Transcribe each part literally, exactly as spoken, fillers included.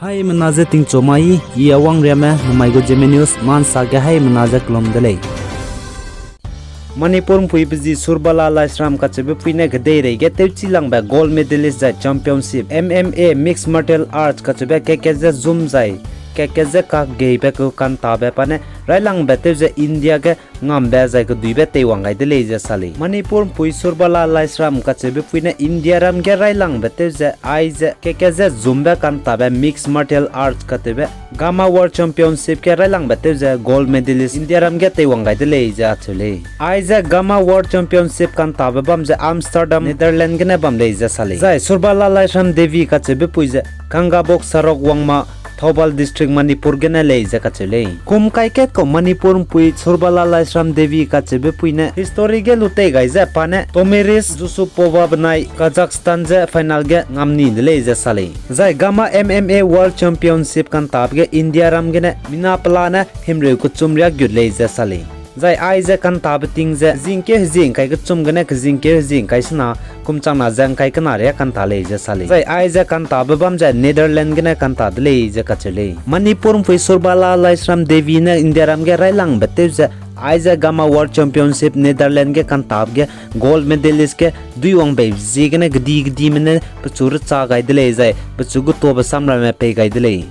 Haimena ze tingchu mai, I Awangriame, namai gu Zeme News, mansa ge haimena ze kelum de lei. Manipur ’mpuibe zi Surbala Laishram kacheube pui ne kedeirei ge tewchilangbe gold medalist zai championship, M M A, Mixed Martial Arts kacheube keke ze zum zai, keke ze kageibe ku kantabe pa ne railangbe tew ze India ge ngambe zai keduibe teiwang gai de lei ze sa lei. Manipur ’mpui Surbala Laishram kacheube pui ne India ram ge railangbe tew ze aize keke ze zumbe kantabe Mixed Martial Arts kacheube Gamma World Championship ge railangbe tew ze gold medalist India ram ge teiwang gai de lei ze acheu lei. Aize Gamma World Championship kantabe bam ze Amsterdam, Netherlands gene bam lei ze sa lei. Zai Surbala Laishram Devi kacheube pui ze Kangabok Sarok Wangma, Thoubal District, Manipur gene lei ze kacheu lei. Kum kaikat kau Manipur ’mpui Surbala Laishram Devi kacheube pui ne history ge lu tei gai ze pa ne Tomiris Yusupova benai Kazakhstan ze final ge ngam ni de lei ze sa lei. Zai Gamma M M A World Championship kantabe ge India ram gene mina pela ne himreu kechum riak gut lei ze sa lei. Zai aize kantabe ting ze zingkeu hezing kai kechum gene kezingkeu hezing kai sena kum changna ze ngkai kena riak kanta lei ze sa lei. Zai aize kantabe bam ze Netherlands gene kanta de lei ze kacheu lei. Manipur ’mpui Surbala Laishram Devi ne India ram ge railangbe tew ze aize Gamma World Championship Netherlands ge kantabe ge gold medalist ge duiwang bei ziegene kedi kedime ne pechu recha gai de lei zai pechu gu tobe samramme pei gai de lei.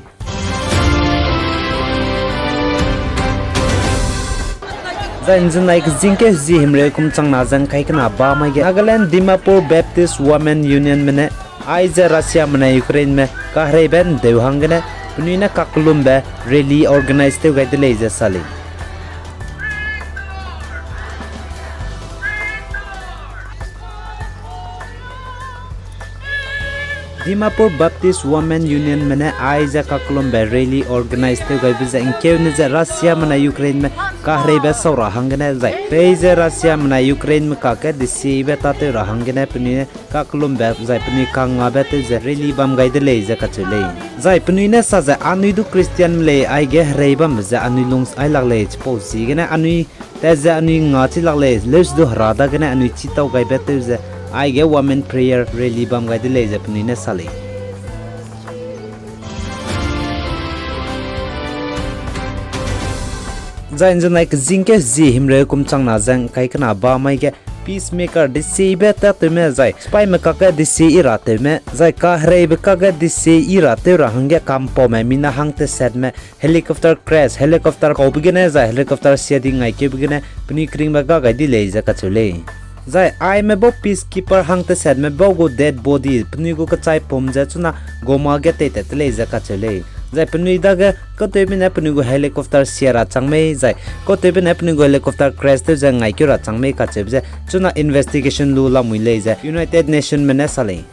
Zai ’nzenai kezingkeu hezi himreu kum changna ze ngkai kena ba mai ge Nagaland Dimapur Baptist Women Unionme ne aize Russiame ne Ukraineme kahereibe ’ndeu hanggene penui ne kakellumbe rally organize tew gai de lei ze sa lei. Dimapur Baptist Women Unionme ne aize kakellumbe rally organize tew gaibe ze ’ngkeune ze Russiame ne Ukraineme kahereibe sau ra hanggene zai peize Russiame ne Ukraineme kakge desiebe tâtew ra hanggene penui ne kakellumbe zai penui kangngabe tew ze rally bam gai de lei ze kacheu lei. Zai penui ne sa ze anui du Christianme lei aige herei bambe ze anui lung ai lak lei chipau ziegene anui tat ze anui nga chi lak lei, leuse du Hera dagene anui chîtau gaibe tew ze aige women prayer rally bam gai de lei ze penui ne sa lei. Zai ’nzenai kezingkeu hezi himreu kum changna ze ngkai kena ba mai ge peacemaker desiebe tâtewme zai sipaime kakge desie i ra tewme zai kahereibe kakge desie i ra tew ra hangge kampaume mina hang tesetme helicopter crash, helicopter kaube gene zai helicopter sia di ngaikeube gene penui keringbe ga gai di lei ze kacheu lei. Zai aime bau peacekeeper hang tesetme bau gu dead body penui gu kechaipum ze chuna goma ge teitat te lei ze kacheu lei. Zai penui dage kautewbe ne penui gu helicopter sia ra chang mei zai kautewbe ne penui gu helicopter crash tew ze ngaikeu ra chang mei kacheube ze chuna investigation lu lamui lei ze United Nationme ne sa lei.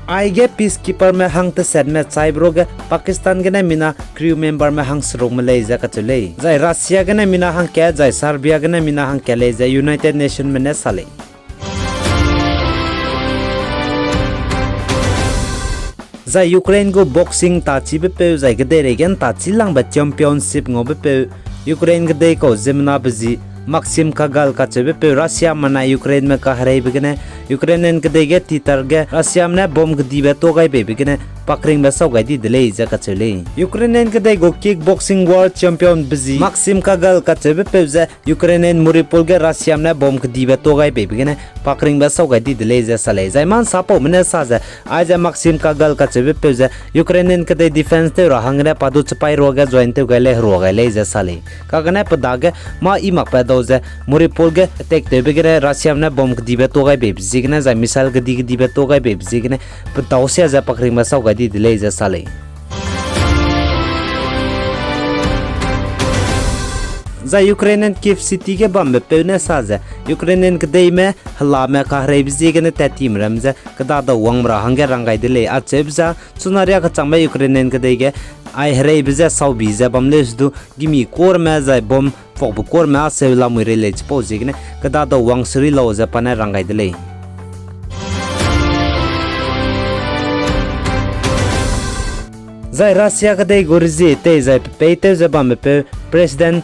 Aige peacekeeperme hang tesetme chaibe ruage Pakistan gene mina crew memberme hang serukme lei ze kacheu lei. Zai Russia gene mina hangkat zai Serbia gene mina hangkat lei ze United Nationme ne sa lei. Zai Ukraine gu boxing ’ntachibe peu zai kedeirei ge ’ntachilangbe championship ngaube peu, Ukraine kedei kau ziemmenabe zi Maxim Kagal kacheube peu Russiame nai Ukraineme kahereibe gene, Ukrainian kedei ge titer ge Russiame ne bomb kedibe tuâ gai beibe gene pakringbe sau gai di de lei ze kacheu lei. Ukrainian kedei gu kickboxing world championbe zi Maxim Kagal kacheube peu ze Ukrainian Mariupol ge Russiame ne bomb kedibe tuâ gai beibe gene pakringbe sau gai di de lei ze sa lei. Zai mansapaume ne sa ze, aize Maxim Kagal kacheube peu ze Ukrainian kedei defence tew ra hanggene pa du chipai ruage join tew gai lei herua gai lei ze sa lei. Kagene pe dage mâ i makbe dau ze Mariupol ge attack tewbe gene Russiame ne bomb kedibe tuâ gai beibe ziegene zai missile kedi kedibe tuâ gai beibe ziegene pe dau sia ze pakringbe sau gai di de lei ze sa lei. Zai Ukrainian Kyiv City ge bambe peu ne sa ze, Ukrainian kedeime helame kahereibe ziegene tat time ram ze kedadau wangme ra hangge rang gai de lei acheube za, chuna riâ kechangbe Ukrainian kedei ge ai hereibe ze saubi ze bam leuse du gimi kuâ ramme zai bomb puakbe kuâ ramme â seu lamui rei lei chipau ziegene kedadau wang seri lau ze pa ne rang gai de lei. Zai Russia kedei gu rezie tei zai pe peitew ze bambe peu President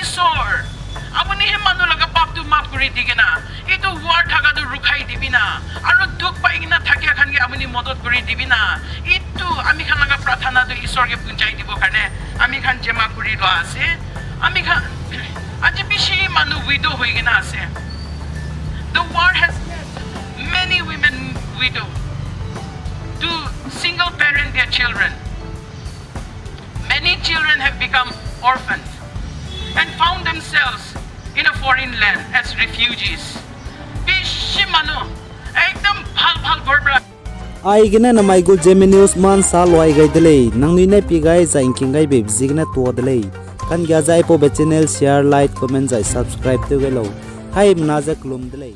Isor, amuni hemanu laga pap tu map kuri di gena, itu war thaga du rukhai di bina, aru duk pai gena thakia khan ge amuni modot kuri di bina, itu ami khan laga prathana du Isor ge punchai dibo karne, ami khan jema kuri lua ase, ami khan, aji bisi manu widow hui gena ase. The war has left many women widow to single parent their children. Many children have become orphans and found themselves in a foreign land as refugees. Bisi manu, ekdam phal phal gorbra. Aigene namai gu Zeme News mansa luai gai de lei, nangnui ne pi gai zai ngking gai beibe ziegene tuâ de lei. Kanggia ze aipaube channel share, like, comment zai subscribe tew gai lau. Haimena ze kelum de lei.